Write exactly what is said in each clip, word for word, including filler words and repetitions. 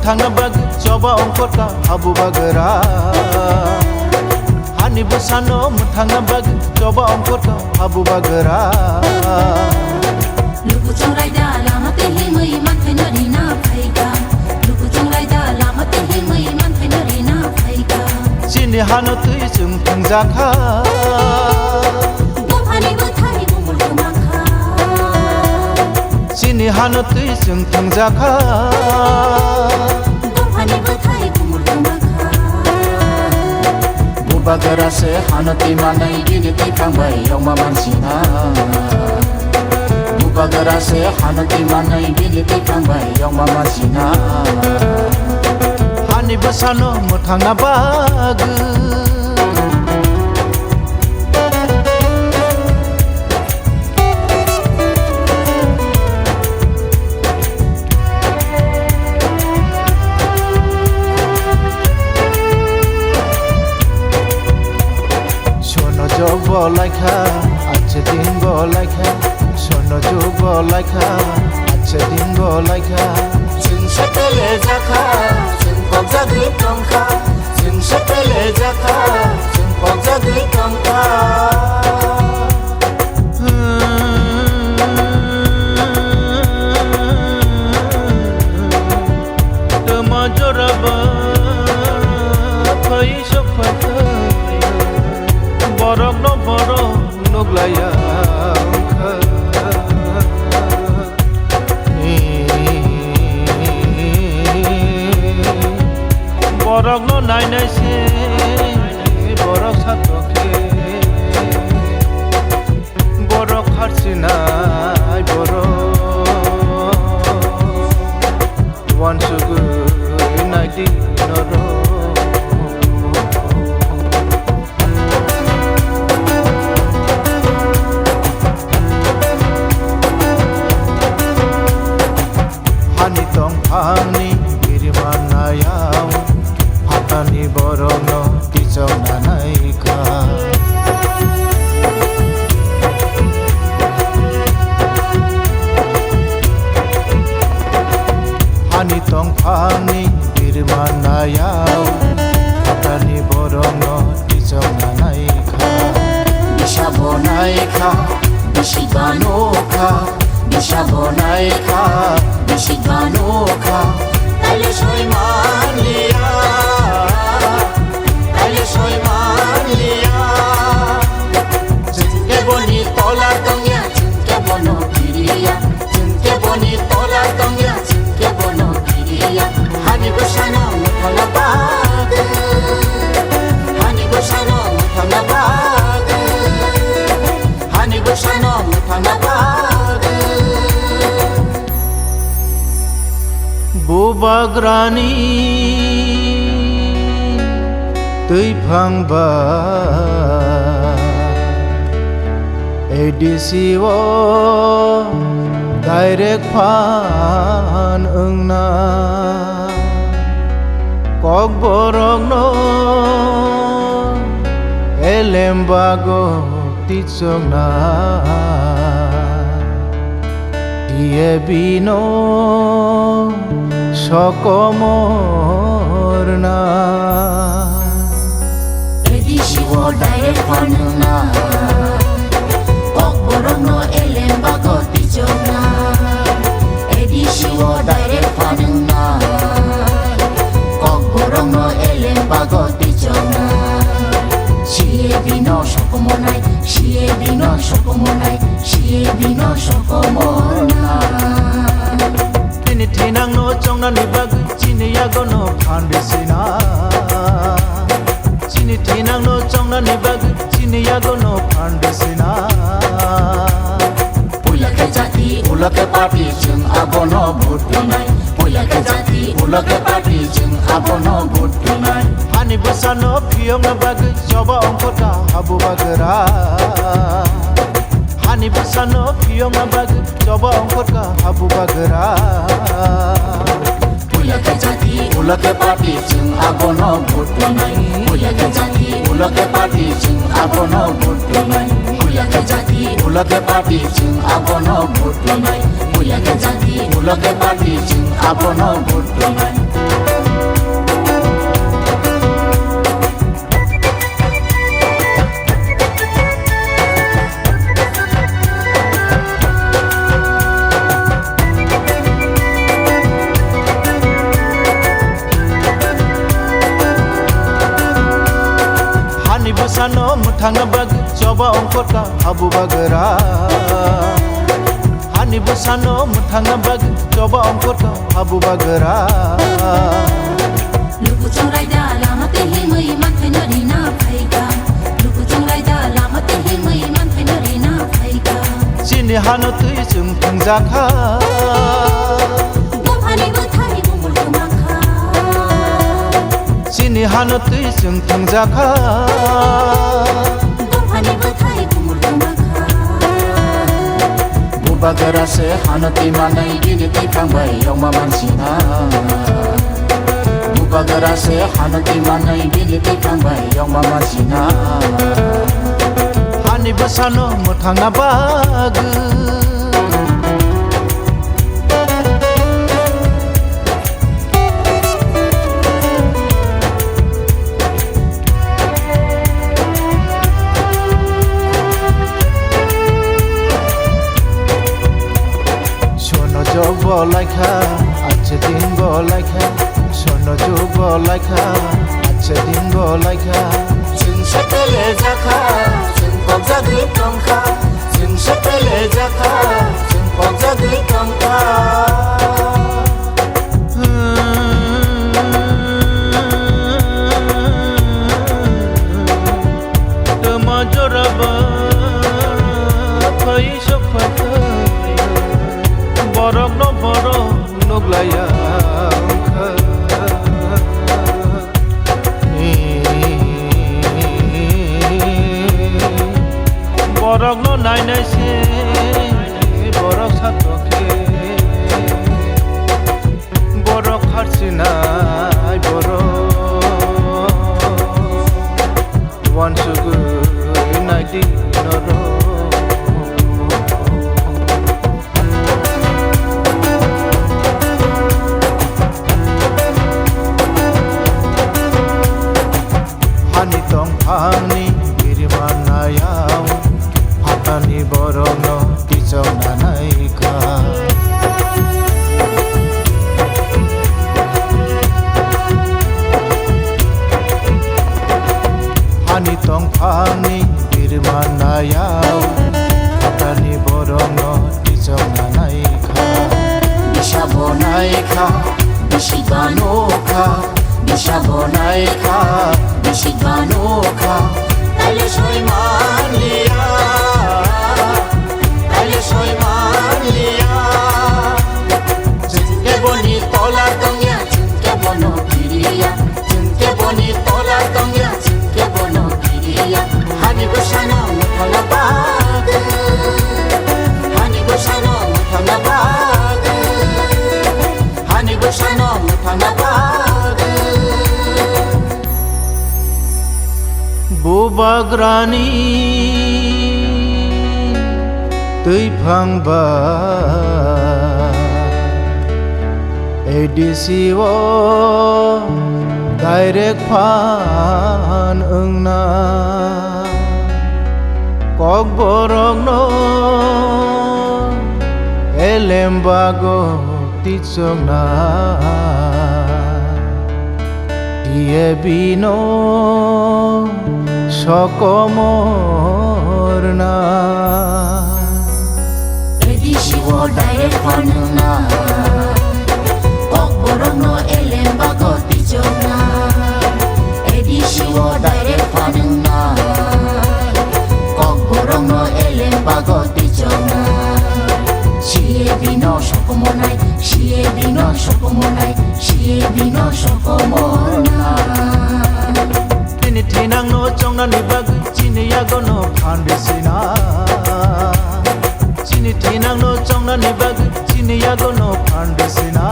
Thangna bagwi choba ongkhorkha habu bagra. Hani bwsano mwthangna bagwi choba ongkhorkha habu bagra. Luku chongraida lama tei himwi manthaino rina phaikha. Luku chongraida lama tei himwi manthaino rina phaikha. Chini hano twi chwng thwngjakha. Dophani bwthai bumul kwmakha. Chini hano twi chwng thwngjakha. Dophani bwthai bumul kwmakha. Bubagra se hano twi manai bini twi phang bai yongma mansina. Bubagra se hano twi manai bini twi phang bai yongma mansina. Hani bwsano mwthangna bagwi. Sono jog bo laikha, ache din bo laikha. Sono jog bo laikha, ache din bo laikha. Chwng se pele jakha, chwng kok jagwi tongkha. Chwng se pele jakha, chwng kok jagwi tongkha. Tama joraba phai sok phai borok no borok nuglaiya wngkha. Borok no nainai se borok satokhe. Borok kharchinai borok uansugwi naidi norok. Hani tongphangni biriman nayao, phatani borokno tichokna naikha. Hani tongphangni biriman nayao, phatani borokno tichokna naikha. Bisa bo naikha, bisi banukha. Bisa bo naikha, bisi banukha, taile soi manliya, taile soi manliya. Chwng khe boni tola tongya, chwng khe bono kiriya, chwng khe boni tola tongya, chwng khe bono kiriya. Hani bwsano mwthangna bagwi, hani bwsano mwthangna bagwi. Hani bwsano mwthangna bagwi. Bubagrani twiphang ba A D C o direct phan wngna. Kokborokno elem bago tichokna, diye bino sokomorna. A D C o direct phanwngna, kokborokno elem bago tichokna. A D C o direct phanwngna, kokborokno elem bago tichokna. C A B no sokomonai, C A B no sokomonai, C A B no sokomorna. Chini thinangno chongnani bagwi chini yagono phan bisina. Chini thinangno chongnani bagwi chini yagono phan bisina. Puila khe jati, ulo khe party, chwng abono vote rwnai. Puila khe jati, ulo khe party, chwng abono vote rwnai. Hani bwsano phiyokna bagwi choba ongkhorkha habu bagra. Hani bwsano phiyokna bagwi choba ongkhorkha habu bagra. Puila khe jati, ulo khe party, chwng abono vote rwnai. Puila khe jati, ulo khe party, chwng abono vote rwnai. Puila khe jati, ulo khe party, chwng abono vote rwnai. Puila khe jati, ulo khe party, chwng abono vote rwnai. Ongkhorka habu bagra. Hani bwsano mwthangna bagwi choba ongkhorka habu bagra. Luku chongraida lama tei himwi manthaino rina phaika. Luku chongraida lama tei himwi manthaino rina phaika. Chini hano twi chwng thwngjakha. Buphani bwthai bumul kwmakha. Chini hano twi chwng thwngjakha. Buphani bwthai bumul kwmakha. Bubagra se hano twi manwi bini twiphang bai yongma mansina. Bubagra se hano twi manwi bini twiphang bai yongma mansina. Hani bwsano mwthangna bagwi. Sono jog bo laikha, ache din bo laikha. Sono jog bo laikha, ache din bo laikha. Chwng se pele jakha, chwng kok jagwi tongkha. Chwng se pele jakha, chwng kok jagwi tongkha. Tama joraba phai sok phathai, borok no borok nuglaiya wngkha. Borok no nainai se borok satok khe. Borok kharchinai borok uansugwi naidi norok. Hani tongphangni biriman nayao, phatani borokno tichok nanai kha. Hani tongphangni biriman nayao, phatani borokno tichok nanai kha. Bisa bo nai kha, bisi bano kha. Bisa bo nai kha, bisi bano kha. Taile soi man liya, taile soi man liya. Chwng khe boni tola tongya, chwng khe bono kiriya. Chwng khe boni tola tongya, chwng khe bono kiriya. Hani bwsano mwthangna bagwi, hani bwsano mwthangna bagwi. Hani bwsano mwthangna bagwi. Bubagrani twiphang ba A D C o direct phan wngna. Kokborokno elem bago tichokna, T A B no sokomorna. A D C o direct phanwngna, kokborokno elem bago tichokna. A D C o direct phanwngna, kokborokno elem bago tichokna. C A B no sokomonai, C A B no sokomonai, C A B no sokomorna. Chini thinangno chongnani bagwi chini yagono phan risina. Chini thinangno chongnani bagwi chini yagono phan risina.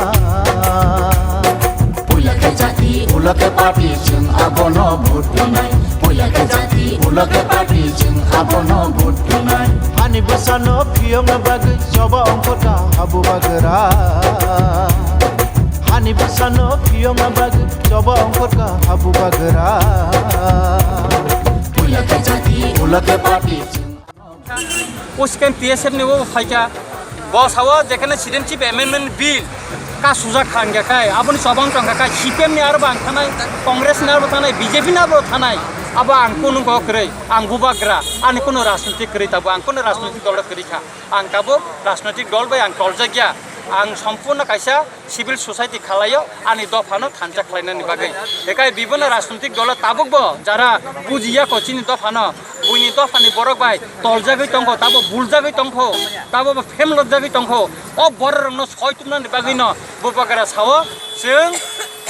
Puila khe jati, ulo khe party, chwng abono vote rinai. Puila khe jati, ulo khe party, chwng abono vote rinai. Hani bwsano phiyokna bagwi choba ongkhorka habu bagra. Hani bwsano phiyokna bagwi choba ongkhorka habu bagra. Puila khe jati, ulo khe party, chwng O C K M T S F ni bo phaikha. Bo sao jekhane Citizenship Amendment Bill ka sujak kha wngya khai, aboni chobang tongkha khai, C P M ni aro bang thanai, Congress ni aro thanai, B J P ni aro thanai. Abo ang kunu kok kwrwi, ang bubagra, ani kunu rajnitik kwrwi tabuk, ang kunu rajnitik dolo kwrwi kha. Ang tabuk rajnitik dol bai ang toljakya. Ang sompurno kaisa civil society khalaio, ani dophano thansa khlainani bagwi. Ekai bibono rajnitik dolo tabukbo jara bujiya ko chini dophano, buini dophani borok bai toljagwi tongkho, tabuk buljagwi tongkho, tabuk bo phemlokjagwi tongkho. O bororokno soi tubnani bagwino bubagra sao, chwng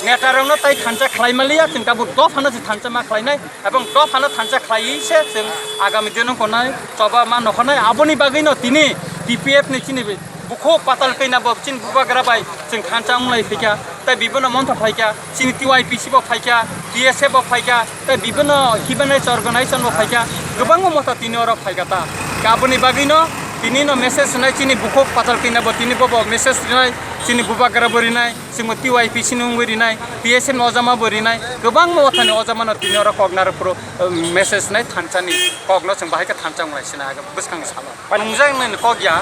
netarokno tai thansa khlai maliya, chwng tabuk dophano se thansa ma khlainai, ebong dophano thansa khlaiwi se chwng agami dino konai choba ma nokhanai. Aboni bagwino tini T P F ni chini bukhuk patal kwi na bo chini bubagra bai chwng thansa wnglai phaikha, tai bibono montho phaikha, chini T Y P C bo phaikha, T S F bo phaikha, tai bibono human rights organization bo phaikha, kwbangma motha tini oro phaikha ta. Aboni bagwino tini no message rwnai chini bukhuk patal kwi na bo tini bo bo message rwnai chini bubagra bo rwnai. Chwngbo T Y P C ni wngwi rinai, T S F ni ojama bo rinai, kwbangma mothani ojamano tini oro kok narwk phuru, um, message nai thansa ni kokno chwng bahai khe thansa wnglai sina age bwskang ni salo. Nungjaknai ni kok ya,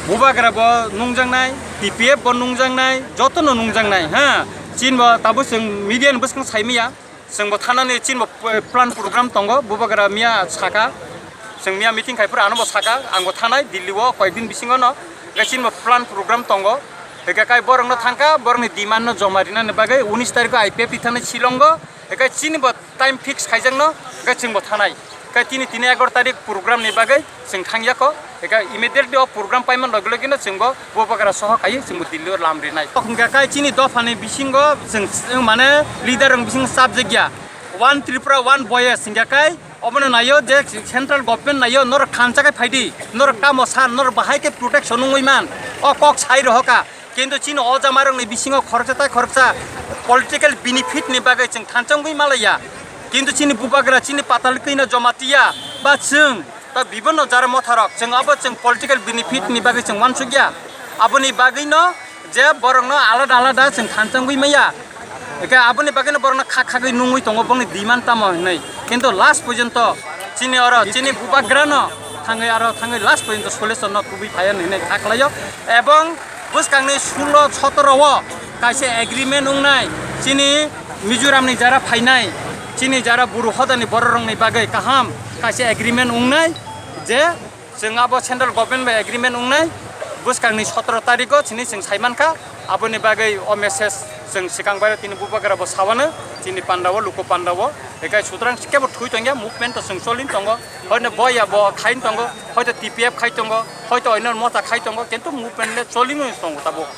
bubagra bo nungjaknai, T P F bo nungjaknai, jotono nungjaknai, ha. Chini bo tabuk chwng media ni bwskang sai manya. Chwngbo thanani chini bo plan program tongo, bubagra miya saka, chwng miya meeting khai phuru ano bo saka, angbo thanai Delhi o koyek din bisingo no, hwnkhe chini bo plan program tongo, hwnkhe kai borok no thangkha, borok ni demand no joma rinani bagwi unis tarikh o I P F T thanai Shillong o, hwnkhe chini bo time fix khaijak no, hwnkhe chwngbo thanai, kai tini tini egaroh tarikh program ni bagwi chwng thangya kho. Eka immediately o program paimani loge loge no chwngbo bubagra soho kaiwi chwngbo Delhi o lam rinai. Hwnkha kai chini dophani bisingo chwng, chwng mane leader rok bisingo chapjak ya. One Tripura, one voice hwnkha kai obono naio je central government naio norok thansa khe phaidi, norok tamo san, norok bahai khe protection wngwi man. O kok sai rohoka. Kintu chini o jamarokni bisingo khoroksa tai khoroksa political benefit ni bagwi chwng thansa wngwi malaiya. Kintu chini bubagra, chini patal kwino Jamatia ba chwng ta bibono jara motharok chwng abo chwng political benefit ni bagwi chwng uansukya. Aboni bagwino je borokno alada alada chwng thansa wngwi maya. Eke aboni bagwino borokno kha khagwi nungwi tongo bongni demand tamo hinwi. Kintu last porjonto chini oro chini bubagrano thangwi aro thangwi last porjonto solution no tubui phaiya hinwi kha khlaio. Ebong bwskangni sullo sotoro o kaisa agreement wngnai, chini Mizoramni jara phainai, chini jara Buru hodani bororokni bagwi kaham kaisa agreement wngnai, je chwng abo central government bai agreement wngnai, bwskangni sotoro tarikgo chini chwng saimankha. Aboni bagwi o message chwng swkang bai tini bubagra bo sawano, chini pandao, luku pandao, ekai sutrang kebo thwi tongya, movement to chwng cholin tongo, hoino boya bo khain tongo, hoito T P F khai tongo, hoito oino motha khai tongo, kintu movement le cholin tongo tabuk.